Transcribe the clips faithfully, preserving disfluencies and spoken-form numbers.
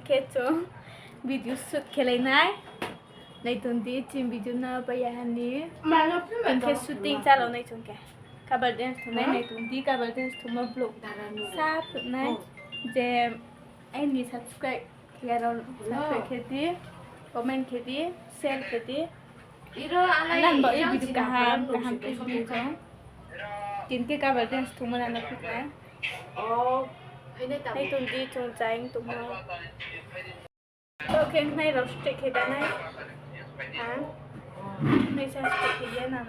Khe chung video shoot khelai nai. Nai tong di, chini video no pai ya ha ni. Hing khe shooting chalao nai chung khe. Cover dance thungnai nai tong di, cover dance thungmo vlog sa phnuh nai. Je aini subscribe khe ya rao subscribe khe di, comment khe di, share khe di. Nang bo video kaham kaham khe di chung. Tini khe cover dance thungmo nang no phnuh nai. Nai tong di chung chayeng tongmo. Bo khe nai rao straight khe da nai. Ang nai sa straight khe ya nang.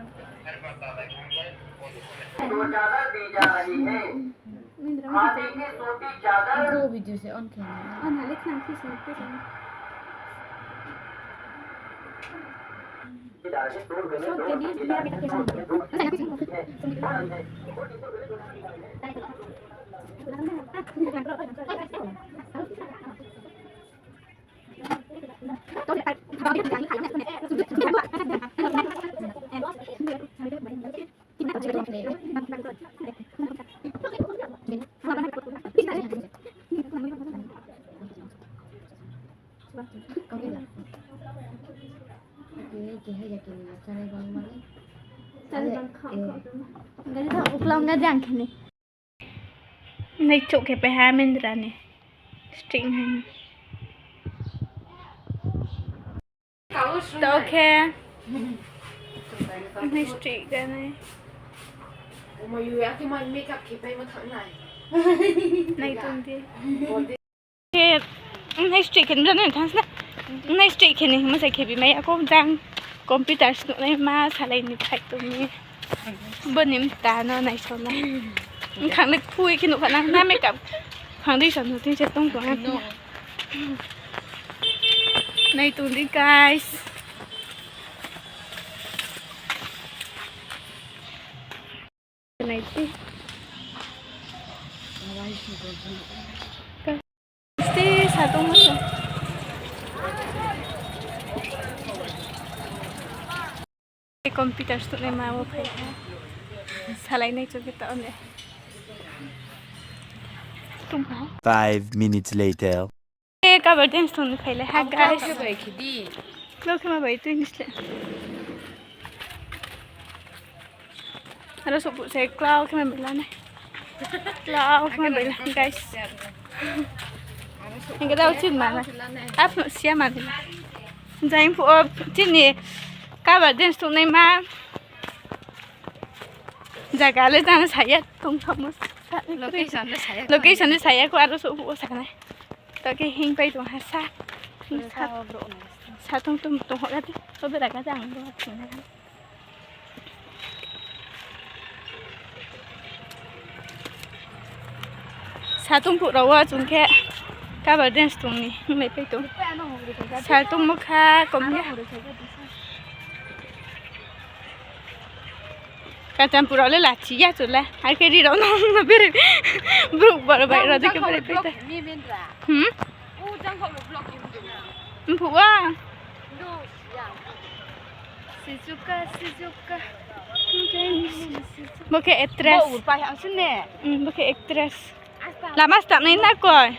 Video se on khe nai. On ha le khnang khe se khe se. Uklau ga jang khe ni. Nai chouh khe pai ha Mindra ni. String hai ni. Tao khe. Nai string ga nai. Nai tong di. Khe, nai straight khe ni jani thanng sna. Nai straight khe ni hingmo se khe bi mai ya kho jang computer snuh nai ma salai ni phai tong mi. Bo ni mta no nai so nai. Bkhang le khui khe nuh kha nang na makeup. Foundation no tin se tong tong ha. Nai tong di guys. Nai di. Guys, ti sa tong mo. Computer snuh nai ma wo phai ha. Salai nai chouh khe tao ne. Tong ha. Five minutes later. E, cover dance thung ni phailai ha, guys. Klau khe ma bai tui ni sle. Aro souh phuh se klau khe ma bai la nai. Klau khe ma bai la, guys. Hingkhe dao chin ma na. Aphuh sia ma na. Jang phuh o chini cover dance thung nai ma. Jaga le jang saya tong thamo. Location le saya kho, aro souh phuh o sa nai. Tao khe hing pai tong ha sa. Sa tong tong tong hoh ga di. Tao bera ga jang bo thung nai. Satung phuh rao wo chung khe cover dance tong ni hinglai pai tong. Satung mokha kom ya. Kanchanpur rao le lachi ya chu le. Hai khe ri rao no bere. Brouh boro bai rao dei khe bere pai ta. Hmm? Mphuh wa. Bo khe actress. Bo khe actress. Lama stam nai na koi.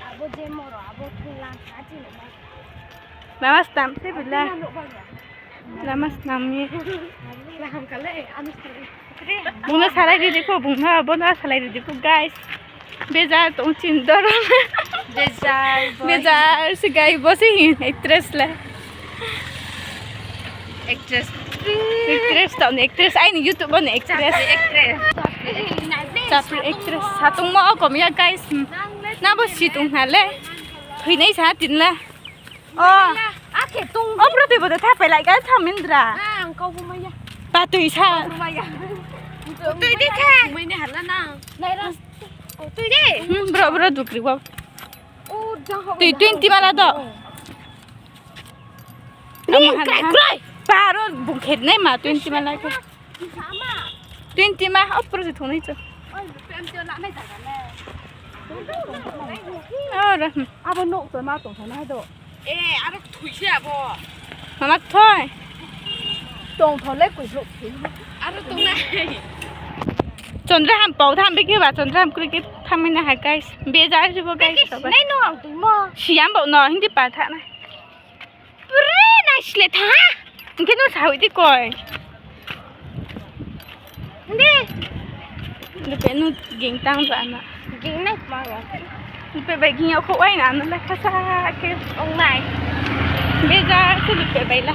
Lama stam se bila. Lama stam ye. Bung no salai ri di pho, bung no, bo no salai ri di pho, guys. Bejar tong chin doro. Bejar se guys, bo se hin actress le. Actress. Actress tong ni actress, aini YouTube bo ni actress. Chapri actress. Satungmo o kom ya guys. Na bo si tong ha le. Thoinai sa tin le. O. O bro tui bo de tha pai lai ga tha Mindra. Ba tui sa. Tui di khe. Bro, bro, dukri wo. Tui twenty mala do. Paro bung khe nai ma twenty mala khe. Twenty ma, o poro se thungnai cho. Abo nouh to ma tong thongnai do. Mama thoi. Tong thon le koi brouh. Chondraham pau tham bikhe ba, Chondraham kroi khe. Thanngmai na ha guys. Bejar se bo guys. Nai no ang tongmo. Siya bo no hindi pa tha na. Pura nai sle tha. Hing khe no sawi di koi. Hindi. Lupe no ging tang ba na. Ging nai ma ya. Lupe bai ging yo kho wai na no le khasa khe. Ong nai. Bejar se lupe bai la.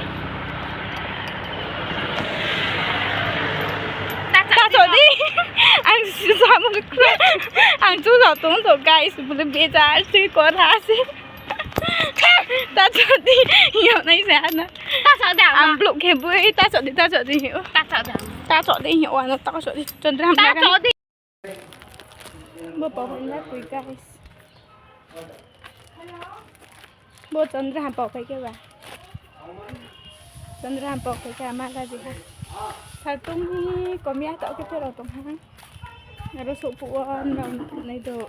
Ta ta so di. Ang susa mo kru. Ang susa tong to guys. Bule bejar se kora se. Ta so di. Yo nai se ana. Ta so di. Ang blok khe bui ta so di ta so di yo. Ta so di. Ta so di yo ano ta so di. Chondra ta so di. Bo pau hamya kui guys. Bo Chandra ham pau kai ke ba. Chandra ham pau kai ke ama ga di ha. Sa tung ni komia tau ke pero tong ha. Aro so pu on rau nai do.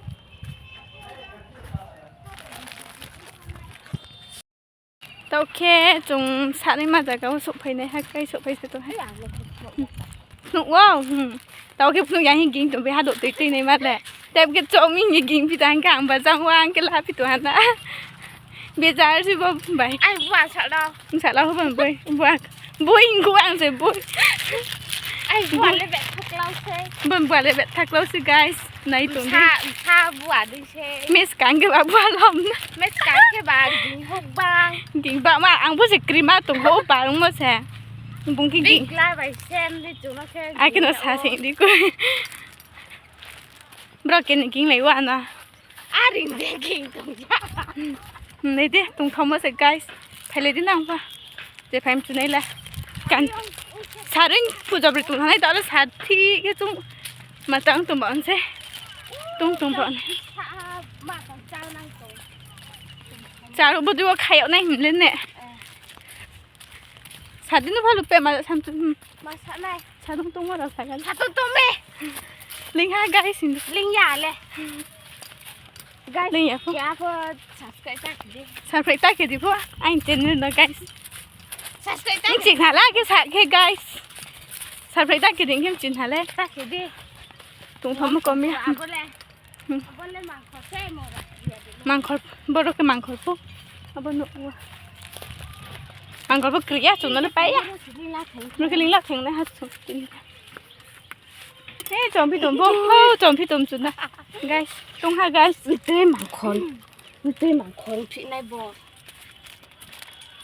Tau khe chung sanaima zaga wo souhphai nai ha, kai souhphai se tong ha. Phnuh wo, hmm. Tau khe phnuh ya hing ging tong bai ha do tui tui nai ma le. Tep khe chom hing ye ging phi tang khe ang ba jang wa ang khe la phi tong ha na. Bejar se bo bai. Ai bua sa lo. Sa lo bo bai. Bua. Boi hing khe ang se boi. Ai bua le bet thaklau se. Bo bua le bet thaklau se guys. Nai tong di. Sa, sa bua dei se. Mes kang khe ba bua lom na. Mes kang khe ba ging hok bang. Ging ba ma ang bo se krima tong bo ba rung mo se. Bung khe ging. Bigla bai sem di chung no khe. Ai khe no sa sing di ko. Bro khe ni ging lai wa na. Aring de ging tong ya. Nai de tong thamo se guys. Phailai di nang ba. Je phai mchu nai la. Kan. Saring puja bri tong nai ta le sa thi khe chung. Ma tang tong ba se. Tong tong ba. Sa ma tang chang nang tong. Charo bo di wo khai yag nai him le ne. Sa di no pha lupe ma sam tu. Ma sa nai. Sa tong tong ma rao sa gan. Sa tong tong me. Ling ha guys in. Ling ya le. Guys, ling ya pho. Ya pho subscribe ta khe di. Subscribe ta khe di pho. Aini channel no guys. Subscribe ta. Nching ha la khe sa khe guys. Subscribe ta khe di khe nching ha le. Ta khe di. Tong thamo kom ya. Abo le. Hmm. Mangkhor, boro khe mangkhor pho. Abo no. Mangkhor pho kri ya, chung no le pai ya. Boro khe ling la theng nai ha chung. Eh, chom phi tong pho. Oh, chom phi tong chung na. Guys, tong ha guys. Ute mangkhor. Ute mangkhor phi nai bo.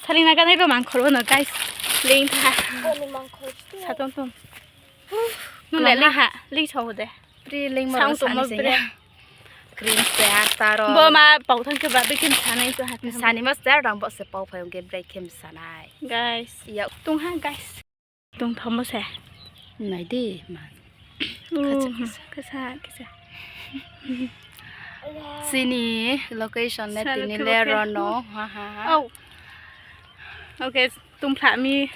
Saling na ganai bo mangkhor bo no guys. Ling tha. Bo ni mangkhor. Sa tong tong. Nung le ling ha, ling sao de. Pri ling mo sound sa tongmo ni se bre. Ya. Krim se ha taro. Bo ma pau thang khe ba bikhe msa nai to ha. Msa ni ma se rang bo se pau phai ong khe bre khe msa nai. Guys. Ya. Tong ha guys. Tong thamo se. Nai di ma. Kasa, kasa. Chini location le tini le rono. Ha, ha, ha. Oh. Okay, tong phla mi.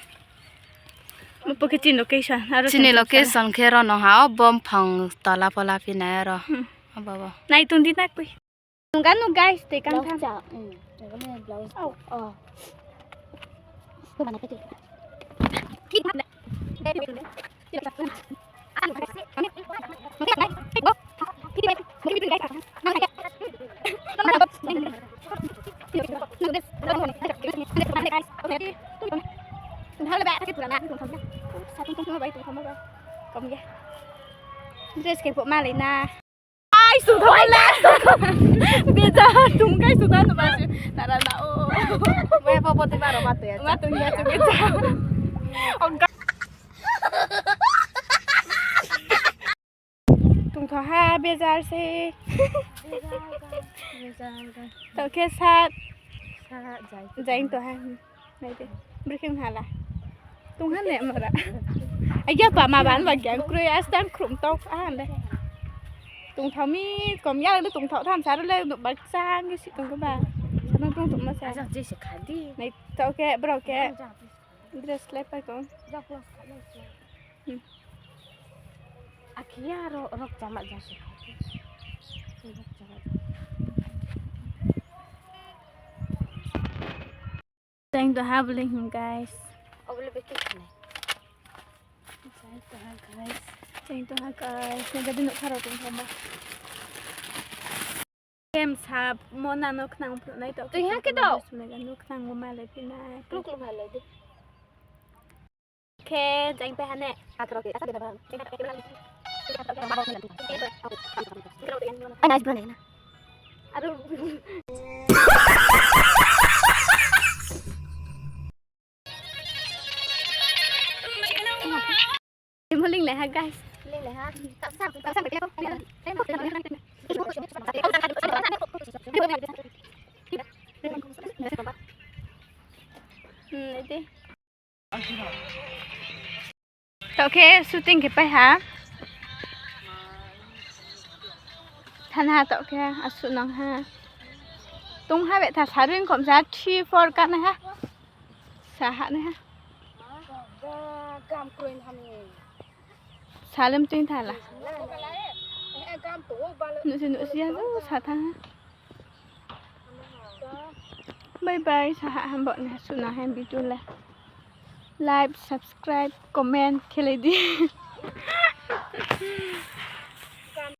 Bo khe chini location, aro chini location khe rono ha, o bom phang tola pho la phi nai aro. Hmm. Abo bo. Nai tong di na koi. Nung ga nung guys, tei kang kang. Blouse cha, hmm. Nung ga nung blouse. Oh, oh. Dress khe pho malai na. Guys, tu tho le. Beja, tung guys, tu tho ba. Tara na o. Wei pho pho ti ba ro ma tu ya. Ma tu ya tu beja. Oh, guys. Tongtho ha, bejar se. Bejar ga, bejar ga. Tao khe sat. Sat jai. Jai tongtho ha. Nai de. Brekhe hala. Tong ha ne mara. Aya pa ma ban ba gyang kroi, as tang khrum tok a le. Tongtho mi kom ya le tongtho tham sa le ba chang si tong ba. Sa tong tong ma sa. Aja je se kha di. Nai tao khe bro khe. Aja je se kha di. Dress le pai kong. Ja plus kha le se. Hmm. Akhia ro, rok chama jasi. Rok chama jasi. Teng to ha beli hing, guys. Obole beki khne. Teng to ha, guys. Teng to ha, guys. Nang gadi nuk tharo tong thamba. Kem sa mo nang no khnang phnuh nai to. Tui ha khe to. Sumai ga no khnang mo malai phi nai. Kluk kluk malai di. Khe jang pai ha ne. Ai, nice bro, nai na. Aro. Mo ling le ha, guys. Ling le ha. Hmm, ede. Taoh khe shooting khe pai ha. Thanng ha taoh khe asuh nang ha. Tong ha betha sarui khom sa three four kanai ha. Sa ha nai ha. Salem tui tha la. Nuh se nuh si ya, sa thanng ha. Bye bye, sa ha hambo ni asuh nang ha video le. Like, subscribe, comment khelai di.